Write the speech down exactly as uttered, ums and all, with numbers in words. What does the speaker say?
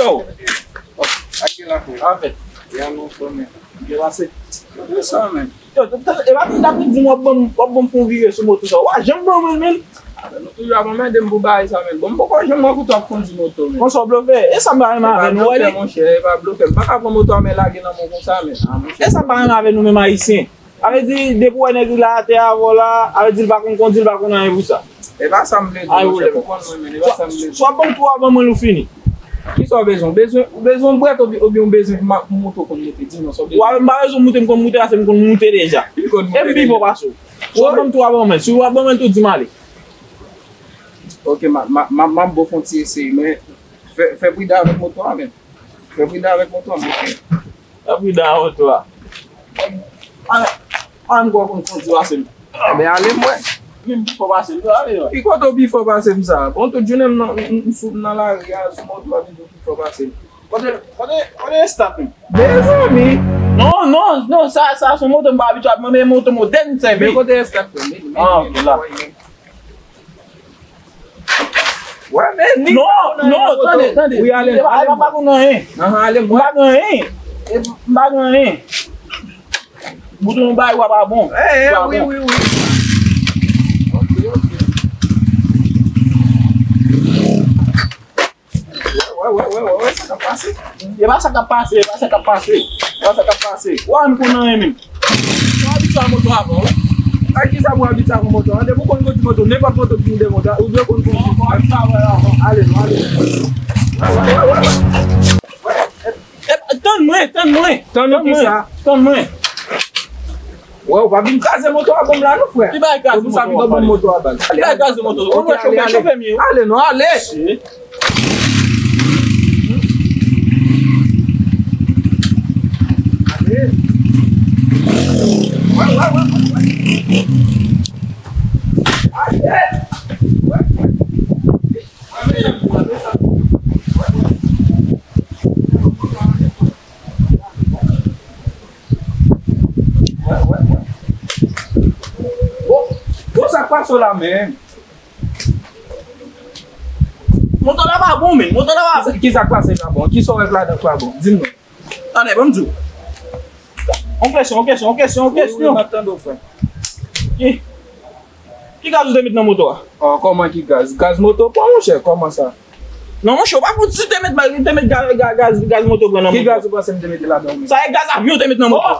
Yo. Ak gen la frè. Anfèt. Ya non frè men. Byen pase. Yo, sa men. Yo, e pa m t ap di m w ap ban m, w ap ban m fè yon vire sou moto sa. W pa janm ban mwen l, men. Ah, men nou toujou ap anmède m pou bagay sa, men. Bon, m poko janm wè kote w ap kondi moto, men. Monchè, w blofè. E sa m pa renmen avè nou, wè li. Monchè, e pa blofè. M pa ka pran moto a, men lage nan men w konsa, men. Ah, monchè. E sa m pa renmen avè nou menm Ayisyen. Sa vle di, depi w wè nèg la atè avè w la, sa vle di l pa konn kondi, l pa konn anyen pou sa. E pa sa m vle di, monchè, konprann mwen, men, e pa sa m vle di. Swa ban m tou, w ap ban mwen l, ou fini. Kisa w bezwen? Ou bezwen, ou bezwen yon brèt oubyen, oubyen ou bezwen pou ma-, pou moto konn moute? Di m non, sa w bezwen. Ou ap, m pa bezwen moute, m konn moute, paske m konn moute deja. Li konn moute deja. E m pi fò pase w. Swa ban m tou, w ap ban mwen l. Si w ap ban mwen l tou, di m ale. Ok, m a, m a, m a, m ap ba w fè yon ti eseye, men fè, fè pridan avèk moto a, men. Fè pridan avèk moto a, men. Fè pridan avèk moto a. A, a, m kwè w konn kondi pase m. Ebyen, ale m wè. Menm pi fò pase m, ale wè. Ki kote w pi fò pase m sa? Bon, tout jounen m nan, m, m sou, m nan lari a, sou moto a, m pi fò pase m. Kote, kote, kote estat ou? Mezanmi! Non, non, non, sa, sa se yon moto m pa abitye ap mande, moto modèn m sèvi. Men kote estat ou? Men, men, ah, men, la. Wè, men ni non, non, tande, tande. Wi, ale, ale, m pa konn anyen. Ahan, ale, m pa konn anyen. E, m pa konn anyen. Bouton bay wa pa bon. Eh, eh, wi, wi, wi. Ok, ok. Wè, wè, wè, wè, wè, sa k ap pase. E pa sa k ap pase, e pa sa k ap pase. E pa sa k ap pase. Wa, m konn anyen menm. Ou abitye ak moto avan, wi. Ak kisa pou abitye ak moto? Depi ou konn kondi moto, nenpòt moto ki vin devan w, ou dwe konn kondi. Ale, non, ale. Wè, wè, wè, wè. E, e, tann mwen, tann mwen. Tann mwen. Tann mwen. Wè, ou pa vin kraze moto a ban m la non, frè. Ki bagay kraze moto a? Ban m moto a ban. Ki bagay kraze moto? Ou wè chofè, chofè m ye. Ale, non, ale. Ale. Wè, wè, wè, wè, wè. Ale. Wè, wè. Bon, bon, sa k pase w la menm? Moto la pa bon, men. Moto la pa bon. Kisa k pase pa bon? Kisa w wè k ladan k pa bon? Di m non. Tande, ban m di w. On kesyon, on kesyon, on kesyon, on kesyon. Wi, wi, m ap tande w, frè. Ki, ki gaz ou te met nan moto a? Oh, kòman ki gaz? Gaz moto pran, monchè, kòman sa? Non, monchè, ou pa fout si te met, te met gaz, gaz, gaz, gaz moto pran nan moto a. Ki gaz ou panse m te mete ladan w menm? Sa e gaz avyon te met nan moto a.